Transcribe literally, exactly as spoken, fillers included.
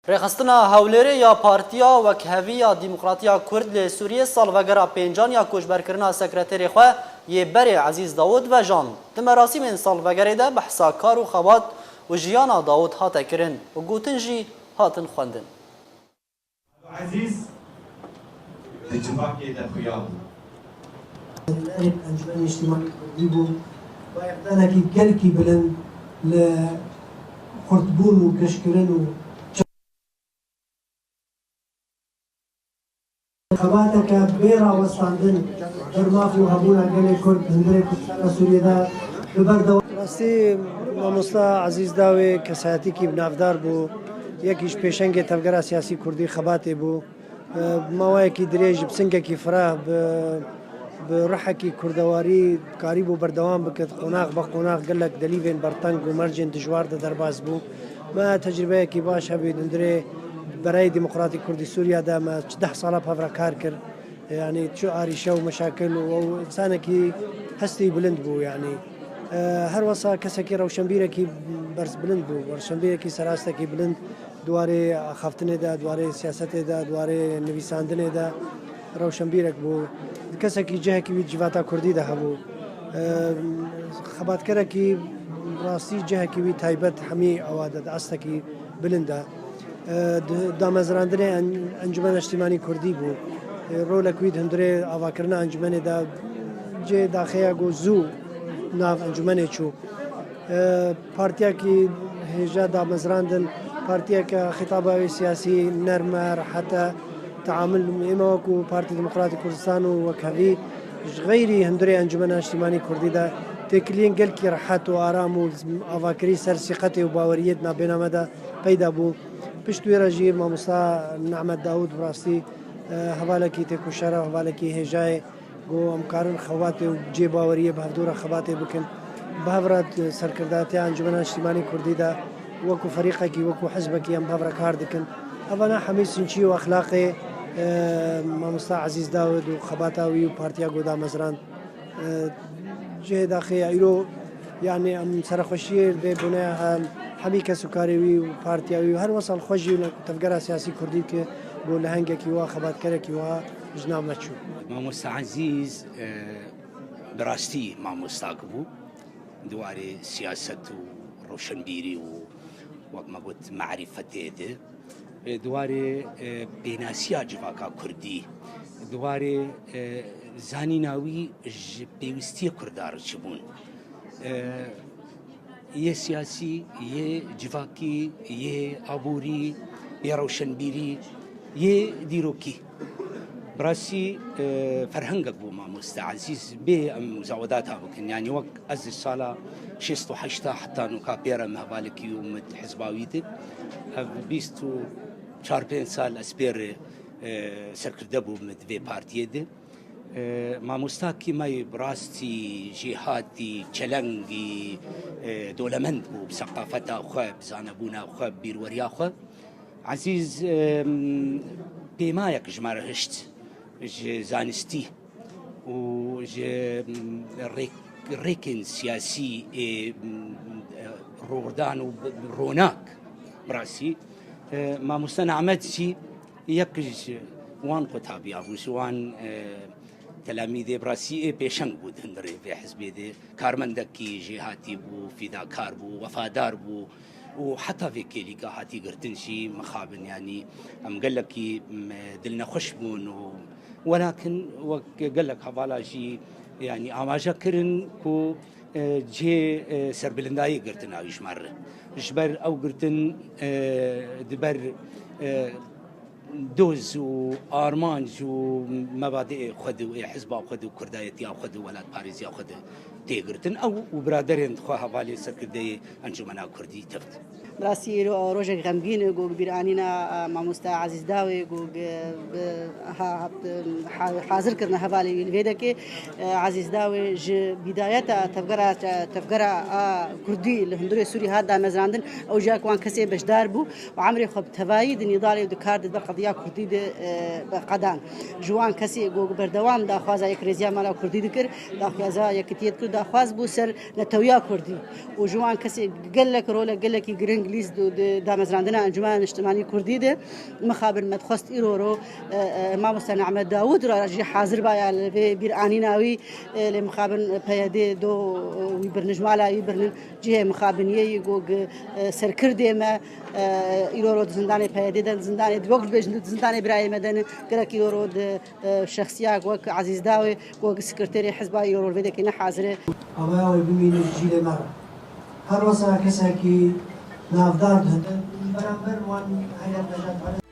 Rêxistina Hewlêrê ya Partiya Wekhevî ya Demokratiya Kurd li Sûriyê salvegera pêncan ya koçberkirina sekreterê xwe yê berê Ezîz Dawud vejand. Di merasîmên salvegerê de behsa kar û xebat û jiyana Dawud hate kirin û gotin jî hatin xwendin. Ezîz di civakê de xuya bû. Encûmenê Niştimanî Kurdî bû. Bayexdanekî gelkî bilind li xurtbûn û giştkirin û xebateke bê rawestandin ber maf û hebûna gelê Kurd hundirê Kurdistana Sûriyê de bi berdewam. Rastî mamosta Ezîz Dawê kesayetîkî bi navdar bû. Yekî ji pêşengê tevgera siyasî kurdî xebatê bû. Bi mawayekî dirêj, bi singekî fireh, bi, bi ruhekî kurdewarî karîbû berdewam bike, qonax be qonax gelek delîvên berteng û mercên dijwar de derbas bû. Me tecrûbeyekî baş hebû, di hundirê berayê Demokratîk Kurdî Sûriya de me çi deh sala bi hev re kar kir. Yanî çi arîşe û meşakil û ew însanekî hestî bilind bû, yanî. E, her wesa kesekî rewşenbîrekî berz bilind bû, rewşenbîrekî serastekî bilind di warê axaftinê de, di warê siyasetê de, di warê nivîsandinê de rewşenbîrek bû. Kesekî cihekî wî di civata kurdî de hebû. E, xebatkerekî rastî cihekî wî taybet hemî ewa de di astekî bilind e. E, di damezrandinê en-, Encûmena Niştimanî Kurdî bû. E, rolek wî di hundirê avakirina encûmenê de cihê daxê ye ku zû nav encûmenê çû. E, partiyekî hêja damezrandin, partiyeke xîtaba wê siyasî nerm e, rehet e. Teamul ême wekû Partî Demokratîk Kurdistan û Wekhevî ji xeyrî hundirê Encûmena Niştimanî Kurdî de têkiliyên gelkî rehet û aram û avakirî ser sîqetê û baweriyê di navbêna me de peyda bû. Pişt wê re jî mamosta Nehmet Dawûd bi rastî, e, hevalekî têkoşer e, hevalekî hêja ye. Ku em karin xebatê û cê baweriyê bi hevdû re xebatê bikin. Bi hev re di serkirdatiya Encûmena Niştimanî Kurdî de wekû ferîqekî, wekû hizbekî em bi hev re kar dikin. Evana hemî sinçî û exlaqê, e, mamosta Ezîz Dawid û xebata wî û partiya ku damezrand. E, cihê daxê ya îro, yanî em serexweşiyê vê bûne hem hemî kes û karê wî û partiya wî û her wesal xwe jî li tevgera siyasî kurdî ki ku lehengekî wa, xebatkerekî wa ji nav me çû. Mamosta Ezîz, e, bi rastî mamostak bû di warê siyaset û rewşenbîrî û wek me got merîfetê de. E, di warê, e, pênasiya civaka kurdî, di warê, e, zanîna wî ji pêwîstiyê kurda re çi bûn. E, yê siyasî, yê civakî, yê aborî, yê rewşenbîrî, yê dîrokî. Bi rastî, e, ferhengek bû mamoste Ezîz bê em muzawedata bikin. Yanî wek ez di sala şêst û heşt heta nûka pê re me hevalekî û me di hizba wî de. Ev bîst û çar pênc sal ez pê re, e, serkirde bûm di vê partiyê de. E, mamosta kî me yê bi rastî jêhatî, çelengî, e, dewlemend bû bi seqafeta xwe, bi zanebûna xwe, bi bîrweriya xwe. Ezîz, e, pêmayek ji me re hişt, ji zanistî û ji, e, rêk-, rêkên siyasî ê, e, rûxdan û ronak bi rastî. E, mamoste Nehmet jî yek ji wan qutabî ya bû, ji wan, e, telemîdê bi rastî ê pêşeng bû di hundirê vê hizbê de. Karmendekî jêhatî bû, fîdakar bû, wefadar bû û heta vê kêlîka hatî girtin jî mixabin, yanî em gelekî, m, dilnexweş bûn û welakin wek gelek hevala jî, yanî amaje kirin ku, e, cihê, e, serbilindayî girtina wî ji me re. Ji ber ew girtin, e, di ber, e, doz û armanc û mebadiê xwe de û ê hizba xwe de û kurdayetiya xwe de û welatparêziya xwe de tê girtin. Ew û biraderên xwe hevalê serkirdeyê Encûmena Kurdî tevt. Bi rastî îro rojek xemgîn e, ku bi bîranîna, e, mamoste Ezîz Dawê, ku bi, bi, ha, ha, ha, hazir kirine hevalê wî li vê dekê. E, Ezîz Dawê ji bîdayeta tevgera, tevgera a Kurdî li hundirê Sûrî hat damezrandin, ew jî ya ku wan kesê beşdar bû. Û emrê xwe bi tevayî di nîdalê û di kar de di ber qediya kurdî de, e, bi qedan. Ji wan kesê ku berdewam daxwaza yekrêziya mala kurdî dikir, daxwaza yekitiyê dikir, daxwaz bû ser netewiya kurdî. Û ji wan kesê gelek rolek gelekî giring Lîst di, di damezrandina Encûmena Niştimanî Kurdî de mixabin me dixwest îro ro, e, e, mamoste Nehmet Dawûd ra jî hazir baya li vê bîranîna wî, e, lê mixabin P Y D do, e, wî birnin, ji mala wî birnin cihê mixabiniyê yî go gi, e, serkirdê me, e, îro ro di zindanê P Y D de, di zindanê di wek dibêjin di zindanê birayê me de ne, gerek îro ro di, e, şexsiya wek Ezîz Dawê, wek sekreterê hizba îro ro li vê dekê ne hazir e. Avaya wê bimîne ji cîlê me re. Her wesa kesekî navdar dihite, beramber wan heyet nejatperest.